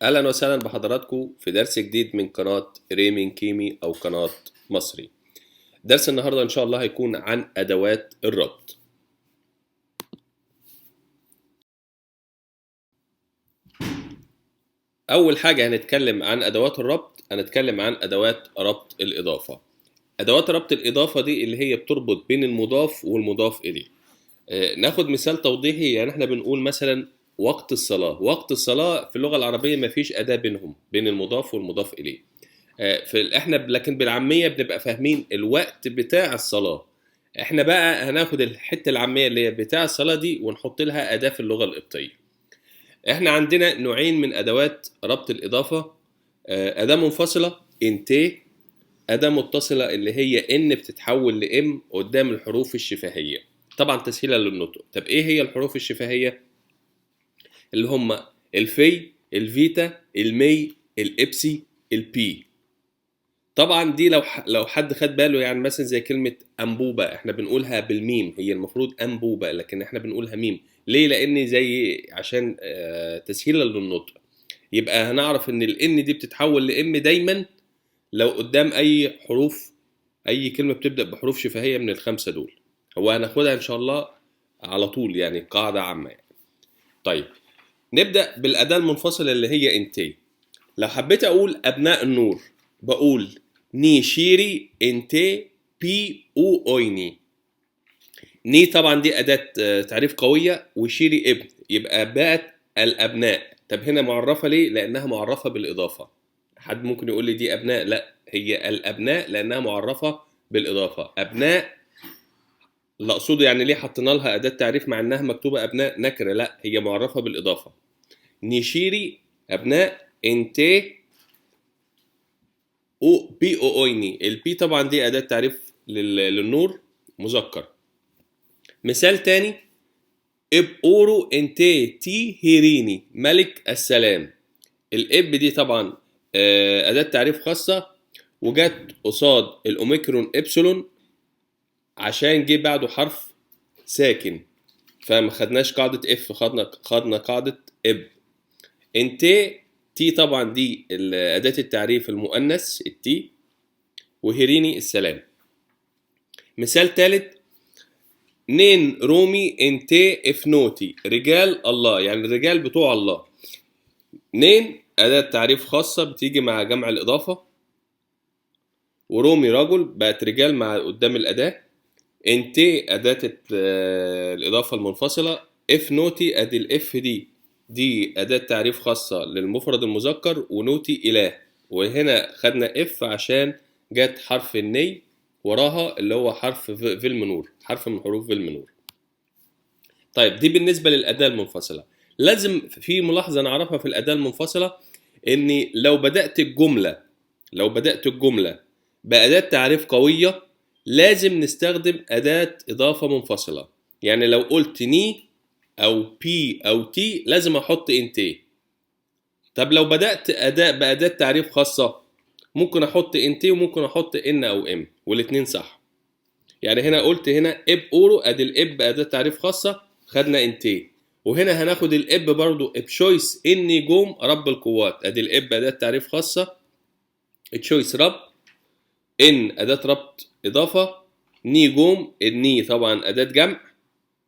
اهلا وسهلا بحضراتكم في درس جديد من قناة ريمين كيمي او قناة مصري. درس النهارده ان شاء الله هيكون عن ادوات الربط. اول حاجة هنتكلم عن ادوات الربط، هنتكلم عن ادوات ربط الاضافة. ادوات ربط الاضافة دي اللي هي بتربط بين المضاف والمضاف اليه. ناخد مثال توضيحي، يعني احنا بنقول مثلا وقت الصلاة. وقت الصلاة في اللغة العربية ما فيش أداة بينهم، بين المضاف والمضاف إليه. احنا لكن بالعامية بنبقى فاهمين الوقت بتاع الصلاة. احنا بقى هناخد الحتة العامية اللي هي بتاع الصلاة دي ونحط لها أداة في اللغة القبطية. احنا عندنا نوعين من أدوات ربط الإضافة، أداة منفصلة انتي، أداة متصلة اللي هي إن بتتحول لإم قدام الحروف الشفهية، طبعا تسهيلا للنطق. طب إيه هي الحروف الشفهية؟ اللي هم الفي، الفيتا، المي، الإبسي، البي. طبعا دي لو حد خد باله، يعني مثلا زي كلمة أنبوبة احنا بنقولها بالميم، هي المفروض أنبوبة لكن احنا بنقولها ميم. ليه؟ لأن زي عشان تسهيلا للنطق. يبقى هنعرف إن الإن دي بتتحول لإم دايما لو قدام أي حروف، أي كلمة بتبدأ بحروف شفهية من الخمسة دول. هو هناخدها إن شاء الله على طول، يعني قاعدة عامة يعني. طيب نبدأ بالأداة المنفصلة اللي هي انتي. لو حبيت أقول أبناء النور بقول نيشيري انتي بي او اويني. ني طبعا دي أداة تعريف قوية، وشيري ابن، يبقى بقت الأبناء. طب هنا معرفة ليه؟ لأنها معرفة بالإضافة. حد ممكن يقول لي دي أبناء، لا هي الأبناء لأنها معرفة بالإضافة. أبناء اللي أقصده يعني ليه حطينا لها أداة تعريف مع إنها مكتوبة أبناء نكرة؟ لا هي معرفة بالإضافة. نيشيري أبناء، انتي او بي او اويني. البي طبعا دي أداة تعريف للنور مذكر. مثال تاني، اب اورو انتي تي هيريني، ملك السلام. الاب دي طبعا أداة تعريف خاصة وجت قصاد الأوميكرون إبسلون عشان جه بعده حرف ساكن، فما خدناش قاعدة اف، خدنا قاعدة اب. انتي تي طبعا دي أداة التعريف المؤنث التي، وهيريني السلام. مثال تالت، نين رومي انتي افنوتي، رجال الله، يعني الرجال بتوع الله. نين أداة تعريف خاصة بتيجي مع جمع الإضافة، ورومي رجل بقت رجال مع قدام الأداة. انتي أداة الإضافة المنفصلة. افنوتي أدي الاف دي أداة تعريف خاصة للمفرد المذكر، ونوتي إله، وهنا خدنا اف عشان جت حرف الني وراها اللي هو حرف فيلمنور، حرف من حروف فيلمنور. طيب دي بالنسبة للأداة المنفصلة. لازم في ملاحظة نعرفها في الأداة المنفصلة، إن لو بدأت الجملة بأداة تعريف قوية لازم نستخدم أداة إضافة منفصلة. يعني لو قلت ني أو بي أو تي لازم أحط انتي. طب لو بدأت أداة بأداة تعريف خاصة ممكن أحط انتي وممكن أحط إن أو إم، والاتنين صح. يعني هنا قلت هنا إب أورو، أدي الإب أداة تعريف خاصة خدنا انتي، وهنا هناخد الإب برضو إبشويس إني جوم رب القوات، أدي الإب أداة تعريف خاصة، تشويس رب، إن أداة ربط إضافة، ني جوم الني طبعا أداة جمع،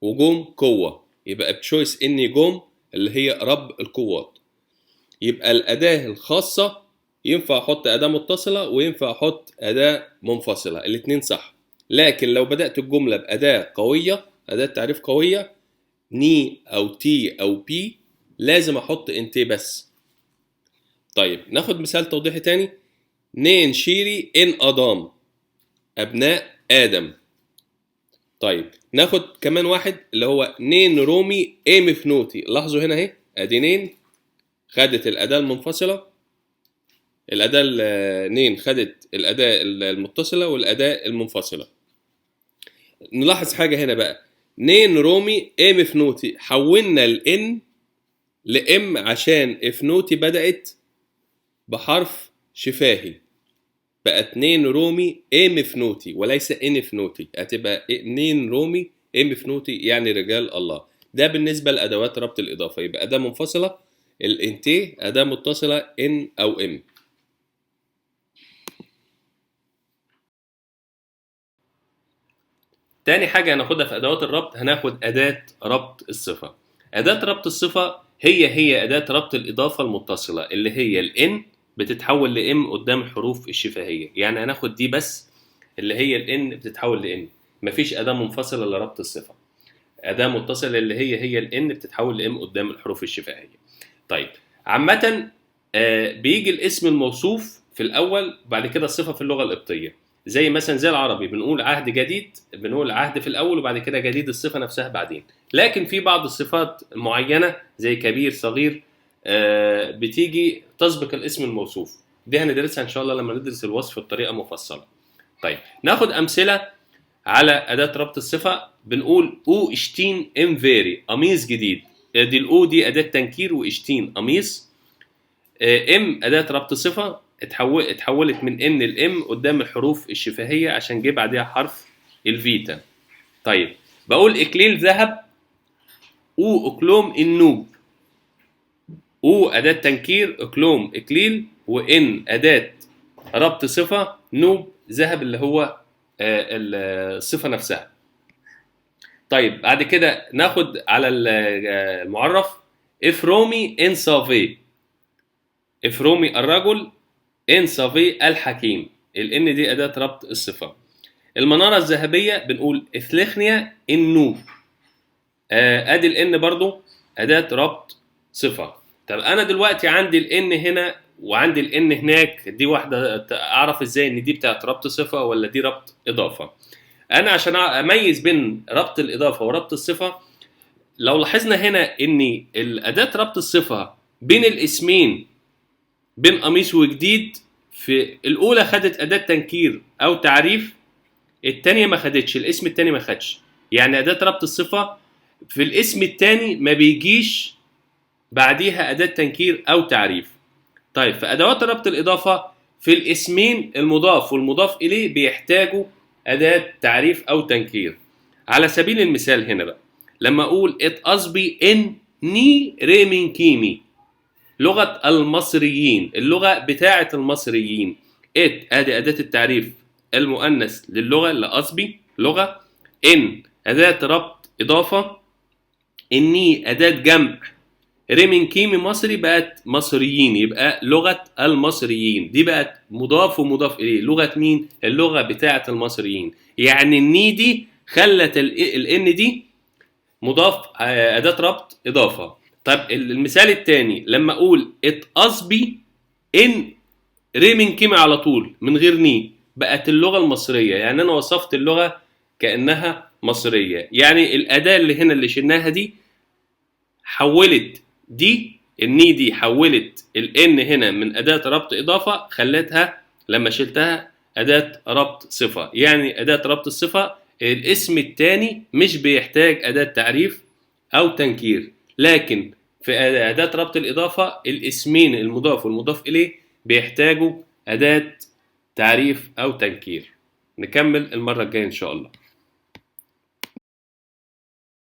وجوم قوة، يبقى بتشويس إني جوم اللي هي رب القوات. يبقى الأداة الخاصة ينفع أحط أداة متصلة وينفع أحط أداة منفصلة، الاتنين صح. لكن لو بدأت الجملة بأداة قوية، أداة تعريف قوية، ني أو تي أو بي، لازم أحط انتي بس. طيب ناخد مثال توضيحي تاني، نين شيري إن أدام، أبناء آدم. طيب ناخد كمان واحد اللي هو نين رومي إيم فنوتي. لاحظوا هنا أهي، أدي نين خدت الأداة المنفصلة، الأداة نين خدت الأداة المتصلة والأداة المنفصلة. نلاحظ حاجة هنا بقى، نين رومي إيم فنوتي، حولنا الإن لإم عشان إفنوتي بدأت بحرف شفاهي، بقت نين رومي إم فنوتي وليس إن فنوتي، هتبقى نين رومي إم فنوتي يعني رجال الله. ده بالنسبة لأدوات ربط الإضافة. يبقى أداة منفصلة ال ν أداة متصلة ν أو م. تاني حاجة هناخدها في أدوات الربط، هناخد أداة ربط الصفة. أداة ربط الصفة هي أداة ربط الإضافة المتصلة، اللي هي ال n بتتحول ل m قدام الحروف الشفهية. يعني هناخد دي بس اللي هي ال n بتتحول ل m، مفيش أداة منفصلة لربط الصفة. أداة متصلة اللي هي ال n بتتحول ل m قدام الحروف الشفهية. طيب عامة بيجي الاسم الموصوف في الأول وبعد كده الصفة في اللغة القبطية، زي مثلا زي العربي بنقول عهد جديد، بنقول عهد في الأول وبعد كده جديد الصفة نفسها بعدين. لكن في بعض الصفات معينة زي كبير صغير بتيجي تسبق الاسم الموصوف، دي هندرسها إن شاء الله لما ندرس الوصف بطريقة مفصلة. طيب ناخد أمثلة على أداة ربط الصفة. بنقول أو اشتين امفيري، قميص جديد. دي الأو دي أداة تنكير، واشتين قميص. ام أداة ربط صفة اتحولت من ن ل م قدام الحروف الشفهية عشان جه بعديها حرف الفيتا. طيب بقول إكليل ذهب أو أكلوم النوب. أو أداة تنكير، أكلوم إكليل، وإن أداة ربط صفة، نوب ذهب اللي هو الصفة نفسها. طيب بعد كده ناخد على المعرف إفرومي إنصافي. إفرومي الرجل، إنصافي الحكيم. الإن دي أداة ربط الصفة. المنارة الذهبية بنقول إثلخنيا النوب. أدي الإن برضو أداة ربط صفة. طب أنا دلوقتي عندي الإن هنا وعندي الإن هناك، دي واحدة أعرف إزاي إن دي بتاعت ربط صفة ولا دي ربط إضافة؟ أنا عشان أميز بين ربط الإضافة وربط الصفة، لو لاحظنا هنا إن الأداة ربط الصفة بين الاسمين بين قميص وجديد، في الأولى خدت أداة تنكير أو تعريف، التانية ما خدتش، الاسم التاني ما خدش. يعني أداة ربط الصفة في الاسم التاني ما بيجيش بعديها أداة تنكير أو تعريف. طيب في أدوات ربط الإضافة في الاسمين المضاف والمضاف إليه بيحتاجوا أداة تعريف أو تنكير. على سبيل المثال هنا بقى لما أقول اتأصبي إن ني ريمين كيمي، لغة المصريين، اللغة بتاعة المصريين. ات ادي أداة التعريف المؤنث للغة اللي أصبي لغة، إن أداة ربط إضافة، إني أداة جمع، ريمين كيمي مصري بقت مصريين، يبقى لغة المصريين دي بقت مضاف ومضاف إليه. لغة مين؟ اللغة بتاعة المصريين. يعني الني دي خلت الإن دي مضاف أداة ربط إضافة. طب المثال الثاني لما اقول اتأصبي ان ريمين كيمي على طول من غير ني، بقت اللغة المصرية. يعني انا وصفت اللغة كانها مصرية. يعني الاداة اللي هنا اللي شلناها دي حولت دي الني دي، حولت الان هنا من اداه ربط اضافه خلتها لما شلتها اداه ربط صفة. يعني اداه ربط الصفة الاسم الثاني مش بيحتاج اداه تعريف او تنكير، لكن في أداة ربط الإضافة الاسمين المضاف والمضاف إليه بيحتاجوا أداة تعريف أو تنكير. نكمل المرة الجاية إن شاء الله.